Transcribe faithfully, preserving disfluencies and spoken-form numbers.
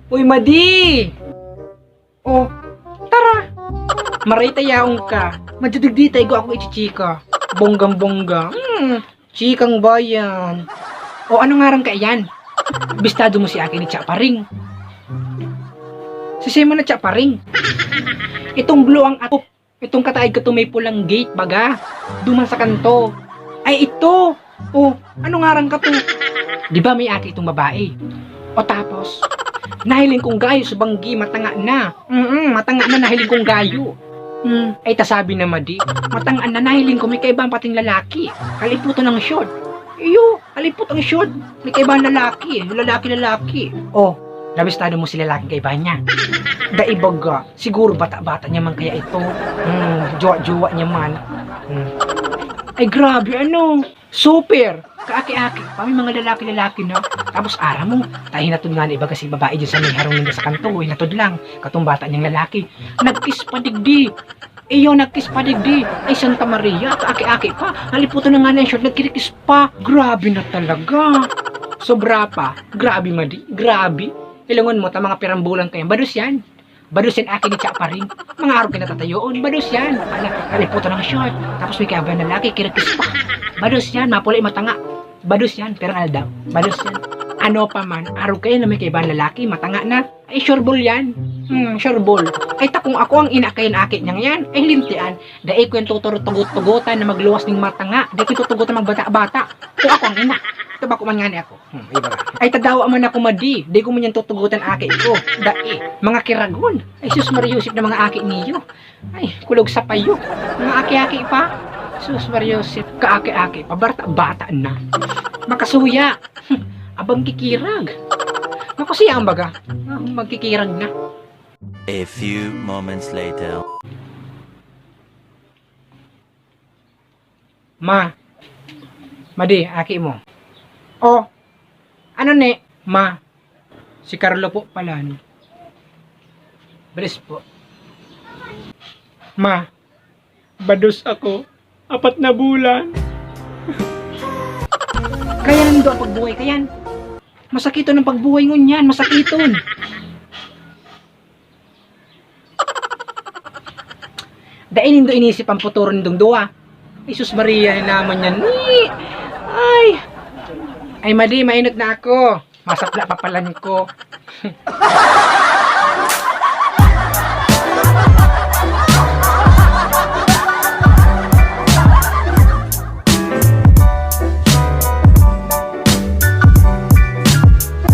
Uy, Madi! Oh, tara! Maray ta yaon ka. Madyadigdi ta, igwa akong ichichika. Bonggang-bongga. Hmm, chikang bayan. O, ano ngaran ka iyan? Bistado mo si aki ni Chaparing. Si Simon na Chaparing. Itong blue ang atop. Itong kataig ka to may pulang gate, baga. Duman sa kanto. Ay, ito! Oh, ano ngaran ka to? Di ba may aki itong babae? O tapos, nahiling kong gayo sa banggi, matanga na. Mm, matanga na, nahiling kong gayo. Hmm, ay tasabi na, Madi. Matanga na, nahiling ko may kaibahan pating lalaki. Kaliputan ng short. Iyo, kalipot ang short. May kaibahan lalaki. Lalaki, lalaki. Oh, nabistado mo si lalaking kaibahan niya. Dai baga. Siguro bata-bata niya man kaya ito. Hmm, jowa-jowa niya man. Hmm. Ay, grabe, ano? Super! Kaaki-aki pa, may mga lalaki-lalaki na. Tapos, ara mo, tayo hinatod nga na ibaga si babae dyan sa may harong ninda sa kanto, hinatod lang. Katong bata niyang lalaki. Nagkiss pa digdi. Iyo, nagkiss pa digdi. Ay, Santa Maria, kaaki-aki pa. Naliputan na nga na yung short, nagkirikis pa. Grabe na talaga. Sobra pa. Grabe, Madi. Grabe. Ilangon mo, ta mga pirambulan kayo. Bados yan. Bados yan, akin ni Chaparing. Mga araw pinatatayoon. Bados yan. Ala, naliputan ng short. Tapos may kaabay na laki, kirakis pa. Bados yan, mapuli matanga. Bados yan, pero ano daw? Bados yan. Ano pa man, araw kayo na may kaibahan lalaki, matanga na. Ay, sure ball yan. Hmm, sure ball. Ay, ta kung ako ang ina kayan aki niyang yan, ay, lintian. Dai ko yung tutugot-tugutan na magluwas ning matanga. Dai ko yung tutugutan magbata-bata. Kung ako ang ina. Ito ba kuman nga ni ako? Hmm, iba nga. Ay, tadawa man ako, Madi. Dai ko man yan tutugutan aki ko. Dai. Mga kiragon. Ay, sus, Maria Joseph na mga aki niyo. Ay, kulog sa payo. Mga aki-aki pa. Sus, Maria Joseph. Kaaki-aki pa. Bata, bata na. Makasuya. Abang kikirag. Naku, siya ang baga. Ah, magkikirag na. A few moments later. Ma. Madi, aki mo. Oh. Ano ni? Ma. Si Carlo po pala, no? Bless po. Ma. Bados ako. Apat na bulan. Kaya nindo ang pagbuhay kayan. Masakiton ang pagbuhay ngunyan, masakiton. Dai nindo inisip ang futuro nindong duwa. Jesus Maria, naman yan. Ni! Ay! Ay, Madi, mainot na ako. Masapla pa palan ko.